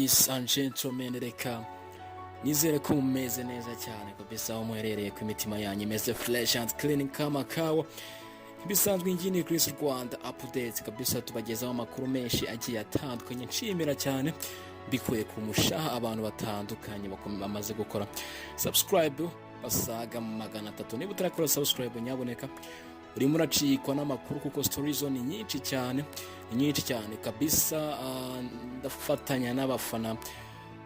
Ladies and gentlemen, reka nizere ko mumeze neza cyane kabisa aho muherereye, ku imitima yanyu imeze fresh and clean kama kawa. Ibisanzwe ingini Chris Rwanda Updates kabisa, tubagezaho amakuru menshi agiye atandukanye. Nshimira cyane mbikuye ku mushaha abantu batandukanye bamaze gukora subscribe basaga 300. Niba utarakora subscribe, nyaboneka urimo uracikwa n'amakuru, kuko stories zo ni nyinshi cyane, ni nyinshi cyane kabisa. Ndafatanya n'abafana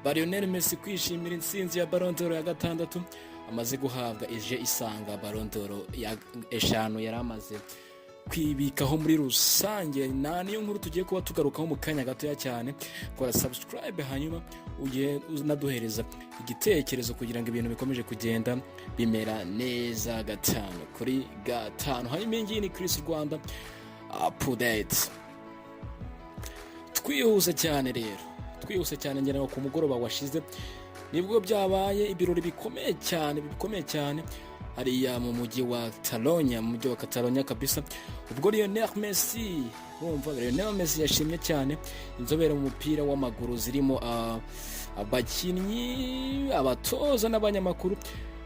ba Lionel Messi kwishimira intsinzi ya Ballon d'Or ya gatandatu amaze guhabwa, ije isanga Ballon d'Or ya eshanu yari amaze kwibikaho muri rusange. Na niyo nkuru tugiye kuba tugarukaho mu kanya gatoya cyane. Kora subscribe, hanyuma ujye unaduhereza igitekerezo kugira ngo ibintu bikomeje kugenda bimera neza gatanu kuri gatanu. Hanyuma iyi ngiyi ni Chris Rwanda Update. Twihuse cyane rero, twihuse cyane, ngira ngo ku mugoroba washize nibwo byabaye ibirori bikomeye cyane, bikomeye cyane hariya mu mujyi wa Catalonia, mu mujyi wa Catalonia kabisa, ubwo Lionel Messi, wumva, Lionel Messi yashimye cyane inzobere mu mupira w'amaguru zirimo abakinnyi, abatoza n'abanyamakuru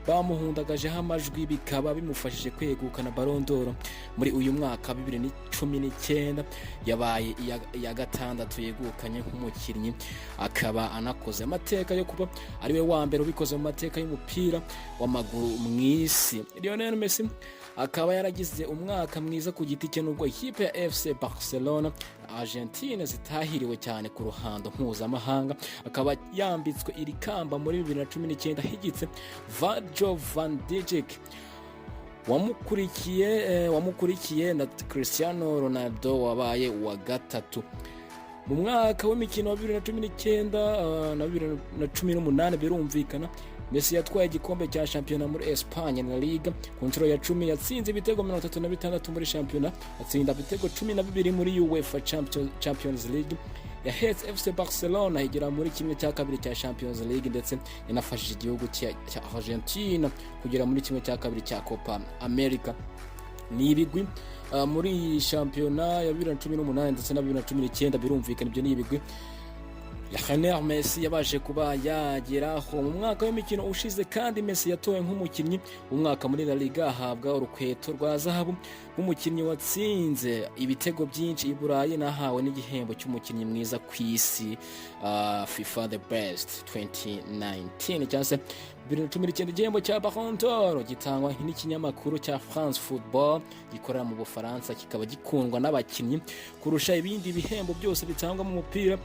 bamuhundagajeho amajwi, bikaba bimufashije kwegukana Ballon d'Or muri uyu mwaka 2019. Yabaye iya gatandatu yegukanye nk'umukinnyi, akaba anakoze amateka yo kuba ariwe wa mbere ubikoze mu mateka y'umupira w'amaguru mu isi. Lionel Messi akaba yaragize umwaka mwiza ku giti cye, nubwo ikipe ya FC Barcelona, Argentine zitahiriwe cyane ku ruhando mpuzamahanga. Akaba yambitswe iri kamba muri 2019 higitse Virgil van Dijk wamukurikiye na Cristiano Ronaldo wabaye uwa gatatu. Mu mwaka w'imikino wa 2019 na 2018, birumvikana, Messi yatwaye igikombe cya shampiyona muri Espagne na Liga ku nshuro ya 10. Yatsinze ibitego 36 muri shampiyona, atsinda ibitego 12 muri UEFA Champions League. Yahetse FC Barcelona igera muri kimwe cya kabiri cya Champions League, ndetse yanafashije igihugu cya Argentina kugera muri kimwe cya kabiri cya Copa America. Ni ibigwi muri iyi shampiyona ya 2018 ndetse na 2019. Birumvikana, ibyo ni ibigwi Lionel Messi yabashe kuba yageraho. Mu mwaka w'imikino ushize kandi, Messi yatowe nk'umukinnyi w'umwaka muri La Liga, ahabwa urukweto rwa zahabu nk'umukinnyi watsinze ibitego byinshi i Burayi, nahawe n'igihembo cy'umukinnyi mwiza ku isi, FIFA The Best 2019 cyangwa se 2019. Igihembo cya Ballon d'Or gitangwa n'ikinyamakuru cya France Football gikorera mu Bufaransa, kikaba gikundwa n'abakinnyi kurusha ibindi bihembo byose bitangwa mu mupira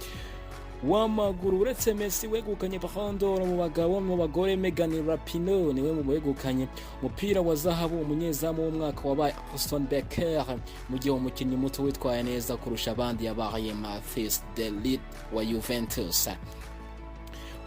w'amaguru. Uretse Messi wegukanye Ballon d'Or mu bagabo, mu bagore Megan Rapinoe niwe mu wegukanye umupira wa zahabu. Umunyezamu w'umwaka wabaye Alisson Becker, mu gihe umukinnyi muto witwaye neza kurusha abandi yabaye Matthijs de Ligt wa Juventus.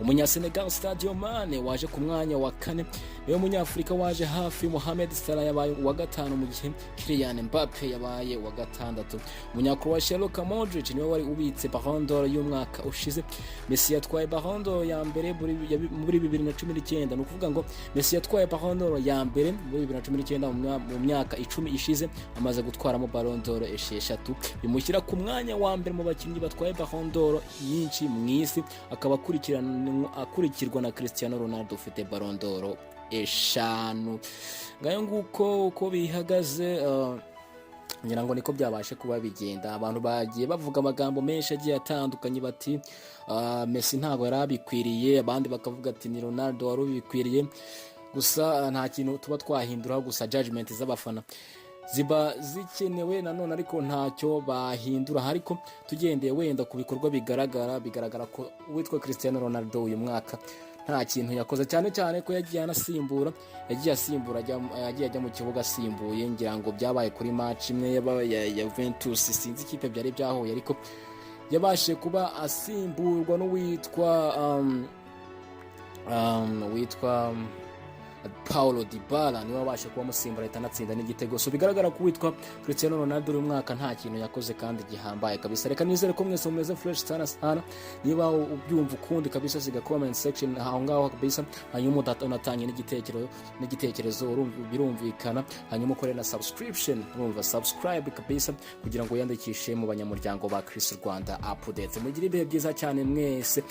Umunyasenegal Sadio Mane waje ku mwanya wa kane, niwe munyafurika waje hafi. Mohamed Salah yabaye uwa gatanu, mu gihe Kylian Mbappe yabaye uwa gatandatu. Umunyakroatia Luka Modric niwe wari ubitse Ballon d'Or y'umwaka ushize. Messi yatwaye Ballon d'Or ya mbere muri 2019. Ni ukuvuga ngo Messi yatwaye Ballon d'Or ya mbere muri 2019. Mu myaka 10 ishize amaze gutwaramo Ballon d'Or esheshatu, bimushyira ku mwanya wa mbere mu bakinnyi batwaye Ballon d'Or nyinshi mu isi, akaba akurikirwa na Cristiano Ronaldo ufite Ballon d'Or eshanu. Ngayo nguko uko bihagaze. Ngira ngo niko byabashe kuba bigenda. Abantu bagiye bavuga amagambo menshi agiye atandukanye, bati Messi ntabwo yari abikwiriye, abandi bakavuga ati ni Ronaldo wari ubikwiriye. Gusa nta kintu tuba twahinduraho, gusa judgment z'abafana ziba zikenewe nanone, ariko ntacyo bahindura. Ariko tugendeye wenda ku bikorwa bigaragara, bigaragara ko uwitwa Cristiano Ronaldo uyu mwaka nta kintu yakoze, cyane cyane ko yagiye anasimbura, yagiye asimbura, yagiye ajya mu kibuga asimbuye. Ngira ngo byabaye kuri match imwe ya Juventus, sinzi ikipe byari byahuye, ariko yabashije kuba asimburwa n'uwitwa witwa Paulo Dybala, niwe wabashe kuba amusimbura, ahita anatsinda n'igitego. So bigaragara ko uwitwa Cristiano Ronaldo uyu mwaka nta kintu yakoze kandi gihambaye kabisa. Reka nizere ko mwese mumeze fresh sana sana. Niba ubyumva ukundi kabisa, siga comment section aho ngaho kabisa, hanyuma unatange n'igitekerezo, birumvikana. Hanyuma ukore na subscription, urumva, subscribe kabisa, kugira ngo wiyandikishe mu banyamuryango ba Chris Rwanda Updates. Mugire ibihe byiza cyane mwese.